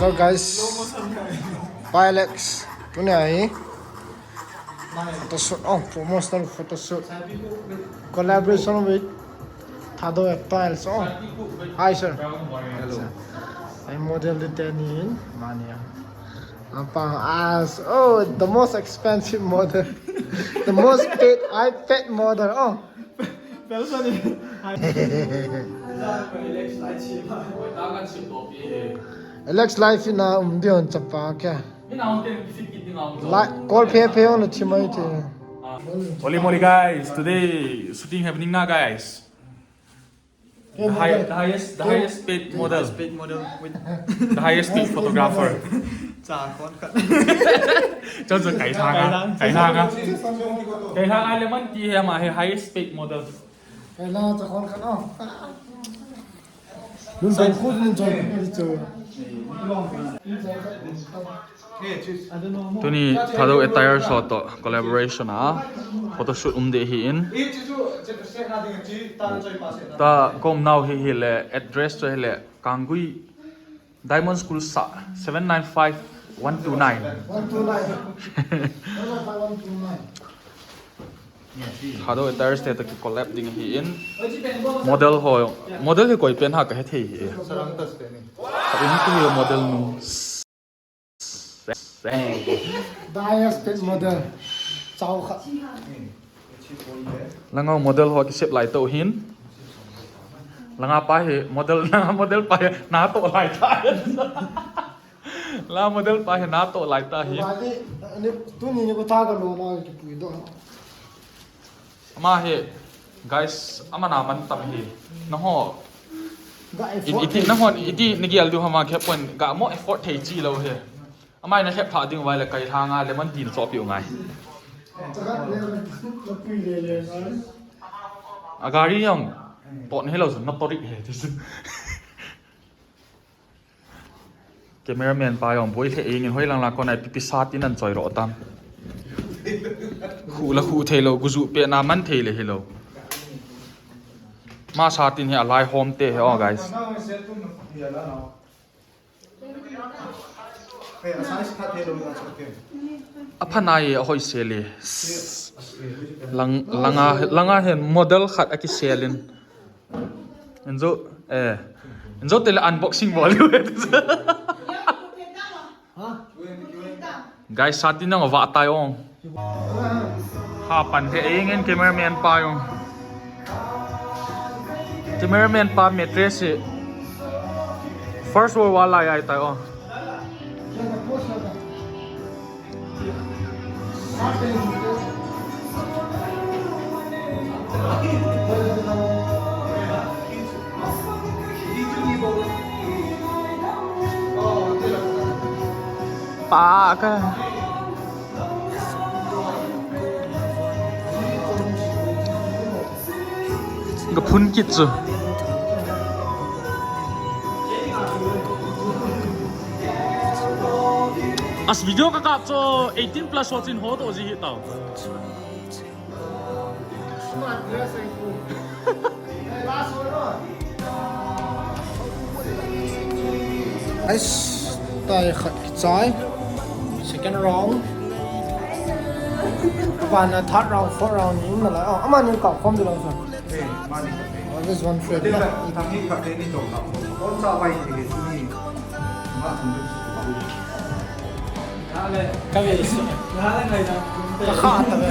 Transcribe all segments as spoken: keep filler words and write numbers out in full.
Hello guys, Pilex. Tuni ahi photoshoot, oh, promotional photoshoot. Collaboration with Thadou Apparels. Oh, hi sir. Hello. Ai model di teni in mania. Apa as, oh, the most expensive model. The most paid, I paid model. Oh. Alex life ina um dion chapa kya. Lai, call phe phe on thi mai te. Holy moly, guys, today shooting happening na, guys. The, high, the highest, the highest paid model. Highest paid model with the highest paid photographer. Cha kon khat. Chon chon kai thang a. Kai thang a. Kai thang a lemon tea he ma he highest paid model. Kai la cha kon khat o. Nun chon khu nun chon khu chu. Tuni Thadou Attire Shop to collaboration a photoshoot um ding ahi in. Ta kom nau hi hi le address to hi le Kangui Diamond School sa seven nine five one two nine. One two nine. One two nine. Thadou Attire Shop to collab ding ahi in. Model ho, model hi koi pen ha ka he thei hi. Sarang tas pen ni. Ka in ki hi model nu. Dias pen model. Chao kha. Langa model ho kisep lai to hin. Langa pa hi model, langa model pa hi na to lai ta. La model pa hi na to lai ta hi. Wali, ni, tuni ni ko ta ka lo na ki pui do. Ama hi, guys, ama na man tam hi. Na ho. Ga effort. Iti na ho, iti ni gial du hama khe point ga mo effort thei chi lo hi. Amai na hep tha ding vai le kai thang a lemon tea na chopi u ngai. Chaga le na pui le le ngai. A gari jong ton he lo sun na to ri he ti sun. Cameraman pa jong boi the ing in hoi lang la kon ai pipi sa tin an choi ro tam. Khu la khu thei lo, guju pe na man thei le hi lo. Ma sa tin he a lai hom te he o guys. A phanai a hoi se le. Lang, langa, langa hen model khat a ki selin. Enzo, eh, Enzo tele unboxing bol. Guys, sa tin nang va tai ong. Ha pan the eng en cameraman pa jong. Cameraman pa mattress hi. First World War lai ai tai ong. Pa ka. Ga phun kit chu. As video ka kap chu eighteen plus ho chin ho to ji hi tau. Ais, tai khat kichai. Second round. Abana third round, fourth round ni na la. Oh, ama ni ka khom de lo sa. Eh, mani. Always one friend. Tila, thang hi khat ni to ka. On sa vai ni ni. Ma thum. Ka ve isu. Ka kha ta ve.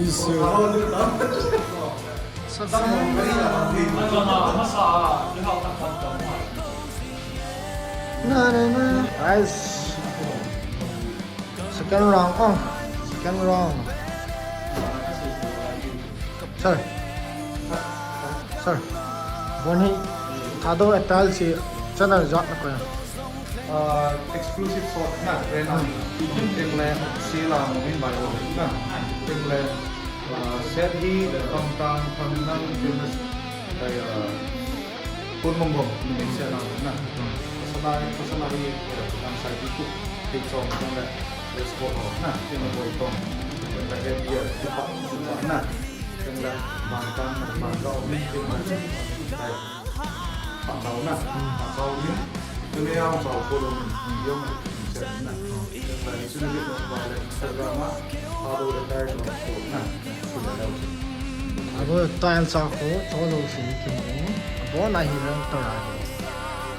Isu. Na, na, na. Guys. Second round, oh. Second round. Sir. Sir. Boni Thadou Attire Shop channel jat na ko ya. Ah, exclusive shop na, brand na. Engle, sila mo min ba yo na. Engle, ah, set hi, pang tang, pang nang, famous, kaya, Pun mong bong, ni mai sia na na. Pasal ai, pasal ai, kan sai di ku, di chong, kan la, let's go, na, di na bol tong, kan la, head gear, di pa, di pa, na, kan la, bang kan, bang ka, om, di pa, di pa. Abo tile sa ko, cho lo si ki mo. Abo na hi ran to ra.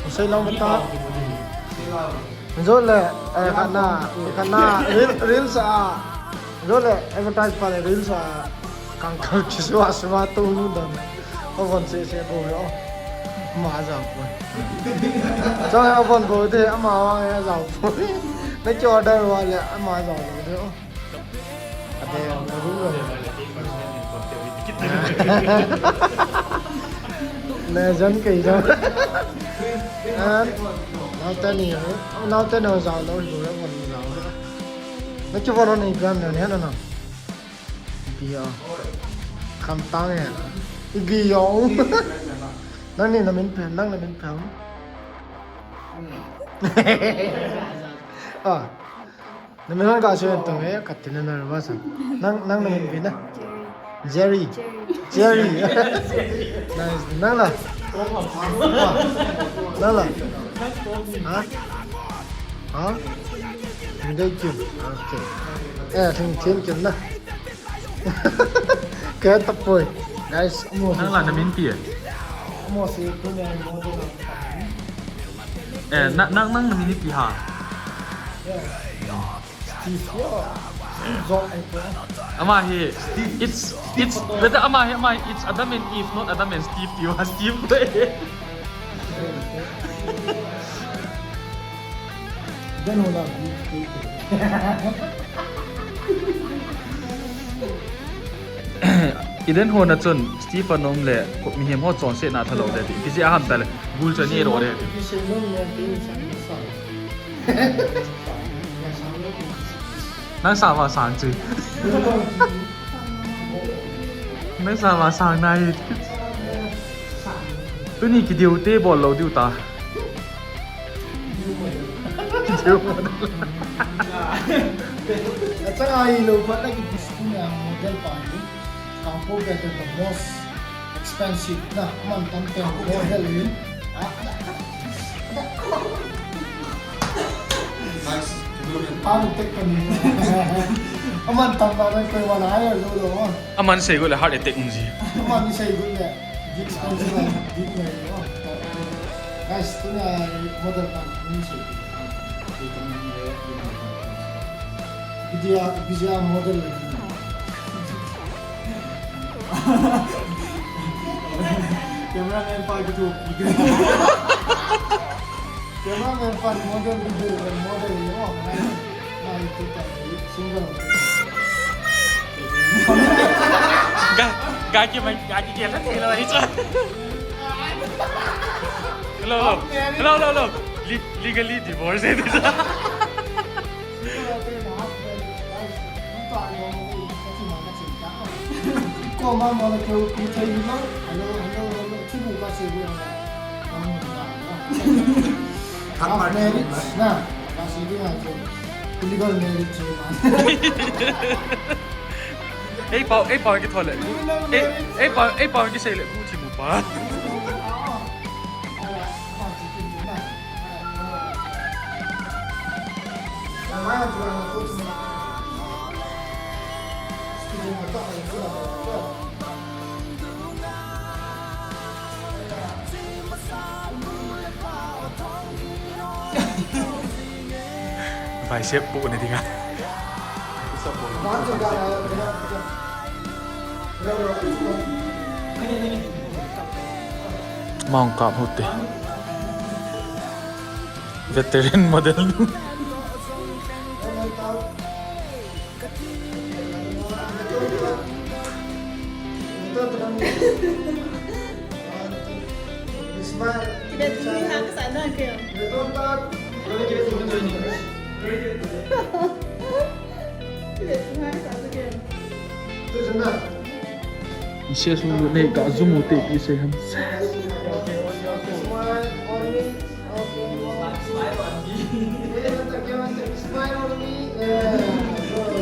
Usai lo mata. Jole, eh, kana, kana, reel, reels a. Jole, advertise pa le reels a. Kang kal ki swa swa to nu dan. Avon se se bo yo. Ma ja ko. Cho avon bo de, ama wa ya ja ko. Na ki order wa le, ama ja ko de. Ade, ade. Legend kei jong. An, nau teni, nau teni jong lo, lo, lo, lo. Na ki voro ni plan ne, ne, na. Bi ya. Kam tang ya. Bi ya. Nang ni na min pen, nang na min pen. Ah. Na min hon ka shu en tong e, ka tin na nervous a. Nang, nang na min pi na? Jerry. Jerry. Jerry. Nice. Nang la? Nang la? Ha? Ha? Thank you. Okay. Eh, thank, thank you na. Kaya tapoi. Guys, amo si. Nang la na min pi e? Amo si, kuni ang model ang. Eh, na, nang, nang na min pi ha? Yeah. Steve, yeah. Steve Jobs, eh, ko. Ama hi, it's, it's, beta ama hi, ama hi, it's Adam and Eve, not Adam and Steve, you are Steve. Then hold on. Eden ho na chun Stephen um le mihem ho chonse na thalo de ti. Kisi aham ta le. Gul chani ro de. Nang sa va sang chi. Nang sa va sang nai. Tuni ki diu te bol lo diu ta. Ki diu. Achang ai lo pa na ki diu na model pa ni. Kangpokpi a the most expensive na, aman tam pen model in. Ah, nice. Ano tek pa ni. Aman tam pa na koi wala ay lo lo. Aman sei go le heart attack um ji. Aman sei go le. Big sponsor, big na. Guys, tuna model pa ni sei. Bijia, Bijia model. Cameraman pa kiti. Cameraman pa model, model, model, oh, nice. Nice, single. Ga, ga ki mai, ga ki kela, kela, hicha. Hello, hello. Hello, hello, hello. Le-, legally divorced. Ko ma mo le ko ku thei lo. Hello, hello, hello. Chu bu ka se bu. Half marriage na. Ka se bu na chu. Illegal marriage chu ma. Ei pau, ei pau ki thole. Ei, ei pau, ei pau ki sei le bu thi mu pa. Vai siap bu ni dinga. Maung kap hote. Veteran model. Smile. Tidak tinggi hak sana ke. Sia su nei ka zoom u te pi se ham.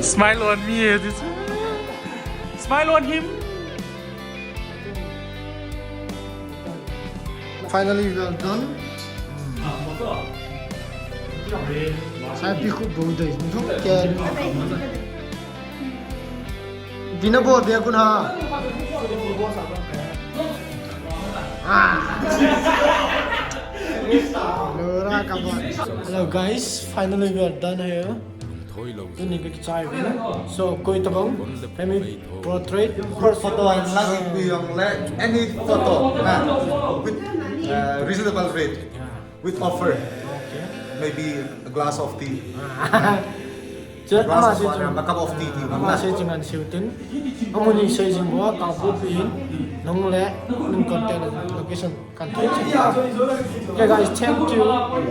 Smile on me, eh, this. Smile on him. Finally, we are done. Sai pi khu bu dei, nu ke. Dina bol dia kun ha. Ah. Lora ka ba. Hello guys, finally we are done here. Tuni ka kichai ve. So, koi tabang, family portrait, first photo and last. If we young le, any photo, ha, with, uh, reasonable rate, with offer. Okay. Maybe a glass of tea. Glass of water, a cup of tea, tea. Ama sei chingan siu tin. Amun hi sei jing bo, ka pu pi hin. Nung le, nung contact location. Okay guys, thank you.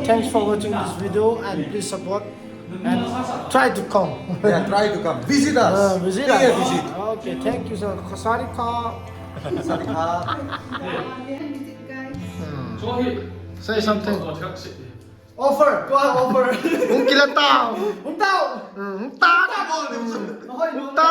Thanks for watching this video and please support and try to come. Yeah, try to come. Visit us. Uh, visit us. Pay a visit. Okay, thank you, sir. Kasari ka. Kasari ka. Hmm. Say something. Offer. Go ahead, offer. Hung kila ta. Hung tao. Hmm, hung ta. Hung ta.